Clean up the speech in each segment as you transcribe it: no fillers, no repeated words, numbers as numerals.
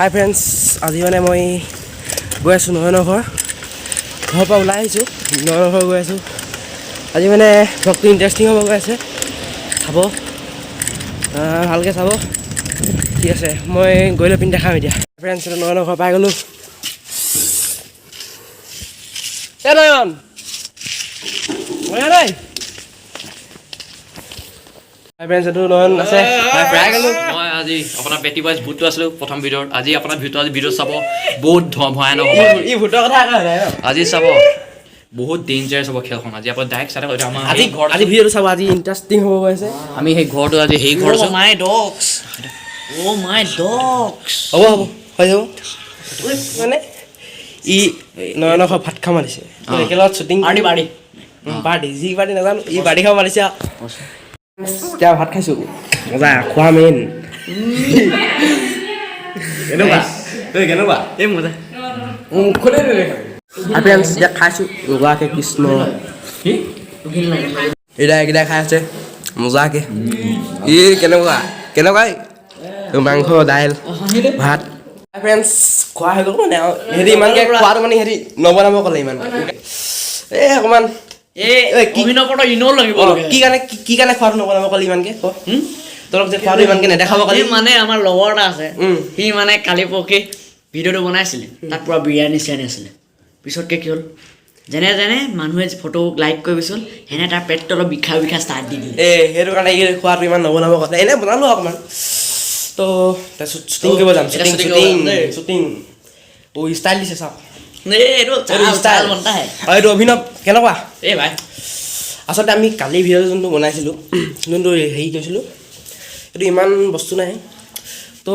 হাই friends, আজি মানে মই গৈ আছোঁ নয়নৰ ঘৰ। ঘৰৰ পৰা ওলাই আহিছোঁ, নয়নৰ ঘৰ গৈ আছোঁ। আজি মানে ভ্লগটো ইণ্টাৰেষ্টিং হ'ব গৈ আছে, চাব, ভালকৈ চাব। ঠিক আছে, মই গৈ লৈ পিনি দেখাম। এতিয়া ফ্ৰেণ্ডছ, নয়নৰ ঘৰ পাই গ'লোঁ। এ নয়ন, নয়ন ঐ। হাই ফ্ৰেণ্ডছ, এইটো নয়ন আছে, পাই গ'লোঁ। মই আজি আপোনাৰ পেটি বইজ ভূতটো আছিলোঁ প্ৰথম ভিডিঅ'ত। আজি আপোনাৰ ভিডিঅ', আজি ভিডিঅ' চাব, বহুত ভয়ানক হ'ব। ই ভূতৰ কথা কয় নাই ন? আজি চাব, বহুত ডেঞ্জাৰাছ হ'ব খেলখন। আজি আপোনাৰ ডাইৰেক্ট চাই থাকক। এতিয়া আমাৰ আজি সেই ঘৰত আজি ভিডিঅ'টো চাব, আজি ইণ্টাৰেষ্টিং হ'ব গৈ আছে। আমি সেই ঘৰটো, আজি সেই ঘৰত আছোঁ। My dogs. Oh my dogs. হ'ব হ'ব, হৈ যাব। মানে ই নয়নৰ ঘৰ ভাত খাব মাতিছে। একেলগত শ্বুটিং। Party, party. Party, যি পাৰ্টি নাজানো, ই পাৰ্টি খাব মাতিছে আৰু। এতিয়া ভাত খাইছোঁ, মজা খোৱা মেইন। কেনেকুৱা এই, কেনেকুৱা? এই মজা। মুখতে। ফ্ৰেণ্ডছ, এতিয়া খাইছোঁ মজাকে। কৃষ্ণ, এতিয়া এইকেইটা খাই আছে মজাকে। ই কেনেকুৱা, কেনেকুৱা এই? মাংস, দাইল, ভাত। ফ্ৰেণ্ডছ, খোৱা হৈ গ'ল। মানে আৰু সিহঁতি ইমানকৈ খোৱাটো, মানে সিহঁতি নবনাব ক'লে ইমান, এই অকণমান। এই ঐ, কি- অভিনৱত ইনেও লাগিব। কি কাৰণে, কি কাৰণে খোৱাটো নবনাব ক'লে ইমানকে? ক, তহঁতক যে খোৱাটো ইমানকে নেদেখাব ক'লে। এই মানে আমাৰ লগৰ এটা আছে। সি মানে কালি পৰহি ভিডিঅ'টো বনাইছিলে, তাত পুৰা বিৰিয়ানী চিৰিয়ানী আছিলে। পিছতকে কি হ'ল, যেনে যেনে মানুহে ফটো লাইক কৰি গৈছিল, সেনে তাৰ পেটটো অলপ বিষা বিষা ষ্টাৰ্ট দি দিলে। এই সেইটো কাৰণে ই খোৱাটো ইমান নবনাব ক'লে। এনেই বনালোঁ অকণমান। তো তাৰপিছত শ্বুটিং কৰিব যাম। এতিয়া শ্বুটিং। shooting shooting. কৰিব যাম দেই। শ্বুটিং। অ', ষ্টাইল দিছে চাওক। এই এইটো এইটো ষ্টাইল। বনতা হে। আৰু এইটো অভিনৱ, কেনেকুৱা? এই ভাই। আচলতে আমি কালি ভিডিঅ'টো যোনটো বনাইছিলোঁ, যোনটো হেৰি কৰিছিলোঁ, এইটো ইমান বস্তু নাই। তো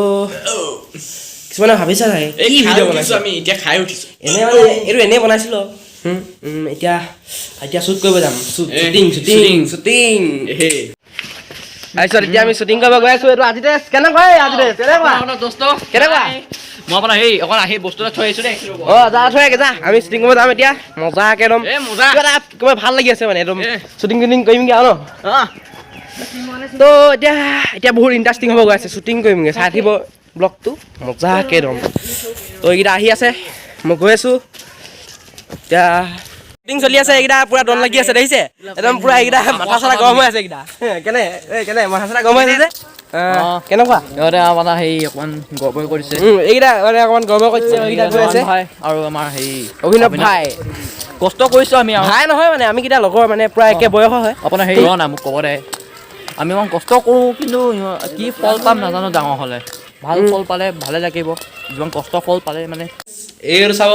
কিছুমানে ভাবিছে চাগে, এই কি খাই ভিডিঅ' উঠিছো। বনাইছে। আমি এতিয়া খাই উঠিছো। এনেই মানে এইটো এনেই বনাইছিলোঁ আৰু। এতিয়া এতিয়া শ্বুট কৰিব যাম। এই, শ্বুটিং, শ্বুটিং, শ্বুটিং। তাৰপিছত এতিয়া আমি শ্বুটিং কৰিব গৈ আছোঁ। এইটো আজি ড্ৰেছ কেনেকুৱা? এই আজি ড্ৰেছ কেনেকুৱা? আপোনাৰ দোস্ত। কেনেকুৱা? মই আপোনাৰ সেই অকণ আহি বস্তু এটা থৈ আহিছোঁ দেই। অঁ, যা, থৈ আগে যা। আমি শ্বুটিং কৰিব যাম এতিয়া মজাকে একদম। এ, মজা। কিবা এটা কিবা ভাল লাগি আছে মানে একদম। এ। শ্বুটিং টুটিং কৰিমগৈ আৰু ন। তো এতিয়া এতিয়া বহুত ইণ্টাৰেষ্টিং হ'ব গৈ আছে। শ্বুটিং কৰিমগৈ, চাই থাকিব ব্লগটো মজাকে একদম। তো এইকেইটা আহি আছে, মই গৈ আছোঁ। এতিয়া শ্বুটিং চলি আছে। এইকেইটা পূৰা দন লাগি আছে, দেখিছে? একদম পূৰা এইকেইটা মাথা চাথা গৰম হৈ আছে। এইকেইটা কেনে, এই কেনে মাথা চাথা গৰম হৈ আছে যে, কেনেকুৱা? সিহঁতে আপোনাৰ সেই অকণমান গড়বড় কৰিছে। এইকেইটা মানে অকণমান গৰম কৰিছে। এইকেইটা গৈ আছে। ভাই আৰু আমাৰ সেই অভিনৱ ভাই। কষ্ট কৰিছোঁ আমি আৰু। ভাই নহয়, মানে আমি কেইটা লগৰ, মানে পূৰা একে বয়সৰ হয়। আপোনাৰ সেই ৰ না, মোক ক'ব দে। আমি অকণ কষ্ট কৰোঁ, কিন্তু কি ফল পাম নাজানো। ডাঙৰ হ'লে ভাল ফল পালে ভালে লাগিব, যিমান কষ্ট ফল পালে মানে। এইটো চাব,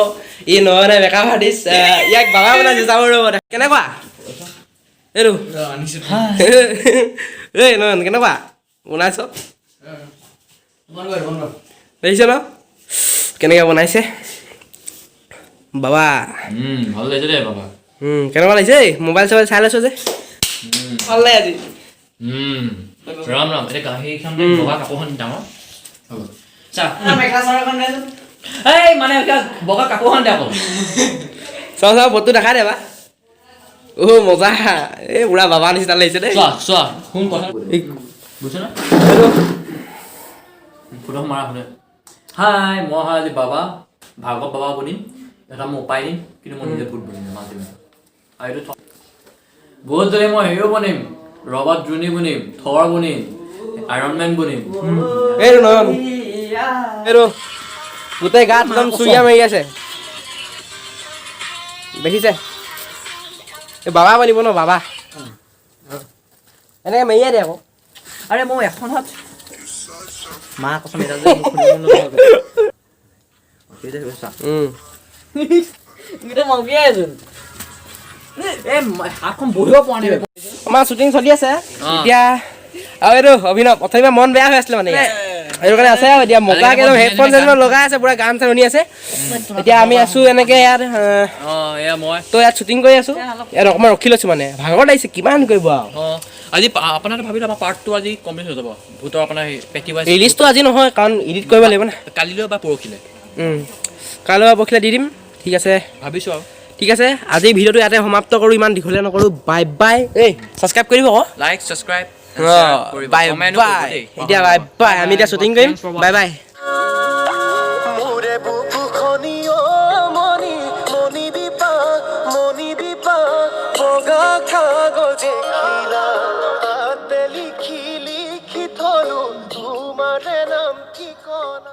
ই নয়নে মেকআপ আৰ্টিষ্ট, ইয়াক বাবা বনাইছে। চাব, ৰ'ব, কেনেকুৱা এইটো? এই নয়ন, কেনেকুৱা বনাইছ? দেখিছ ন কেনেকৈ বনাইছে বাবা? ভাল লাগিছে দেই বাবা। কেনেকুৱা লাগিছে? এই মোবাইল চোবাইল চাই লৈছ যে, ভাল নাই আজি? ৰাম ৰাম, এতিয়া গাহৰিখন, বগা কাপোৰখন ডাঙৰ চা। মেখেলা চাদৰখন দেচোন। এই মানে এতিয়া বগা কাপোৰখন দে আকৌ। চাওঁ চাওঁ, ফটো দেখাই দে বা। অ' মজা, এই পুৰা বাবা নিচিনা লাগিছে দেই। চোৱা চোৱা, শুন কথা। এই বুজিছ ন? এইটো ফটো মাৰা শুনে। হাই, মই হয় আজি বাবা, ভাৰ্গৱ বাবা বনিম। এটা মই উপায় দিম, কিন্তু মই নিজে ভূত বনিম মাজে মাজে। আৰু এইটো বহুত যদি মই হেৰিও বনিম, ৰবাৰ্ট ড্ৰুনি বনিম, থৰ বনিম, আইৰণ মেন বনিম। এইটো নয়ন, এইটো গোটেই গাত একদম চুৰিয়া মাৰি আছে, দেখিছে? এই বাবা বনিব ন বাবা, এনেকে মেৰিয়াই দে আকৌ। আৰে মই এখন হাত, মা কচম, এটা যে মোক শুনিব নোৱাৰো। গোটেই মগিয়াই আছোন। এই হাতখন বহিব পৰা নাই। আমাৰ শ্বুটিং চলি আছে এতিয়া। আৰু এইটো অভিনৱ, অথনি মন বেয়া হৈ আছিলে মানে ইয়াত। সেইটো কাৰণে আছে আৰু এতিয়া মজাকে একদম হেডফোন চেডফোন লগাই আছে, পুৰা গান চান শুনি আছে। এতিয়া আমি আছো এনেকে ইয়াত। অঁ, এয়া মই। তো ইয়াত শ্বুটিং কৰি আছো। ইয়াত অকণমান ৰখি লৈছো, মানে ভাগৰ লাগিছে, কিমান কৰিব আৰু। অঁ, আজি আপোনাৰ ভাবিলোঁ আমাৰ পাৰ্টটো আজি কমপ্লিট হৈ যাব, ভূতৰ আপোনাৰ পেটি ৱাইজ। ৰিলিজটো আজি নহয়, কাৰণ এডিট কৰিব লাগিব না। কালিলৈ বা পৰহিলৈ। কাইলৈ বা পৰহিলৈ দি দিম। ঠিক আছে। ভাবিছোঁ আৰু। ঠিক আছে, আজি ভিডিঅ'টো ইয়াতে সমাপ্ত কৰোঁ, ইমান দীঘলীয়া নকৰোঁ। Bye bye. এই ছাবস্ক্ৰাইব কৰিব আকৌ। Like, subscribe. Bye bye. এতিয়া বাই বাই, আমি এতিয়া শ্বুটিং কৰিম। Bye bye.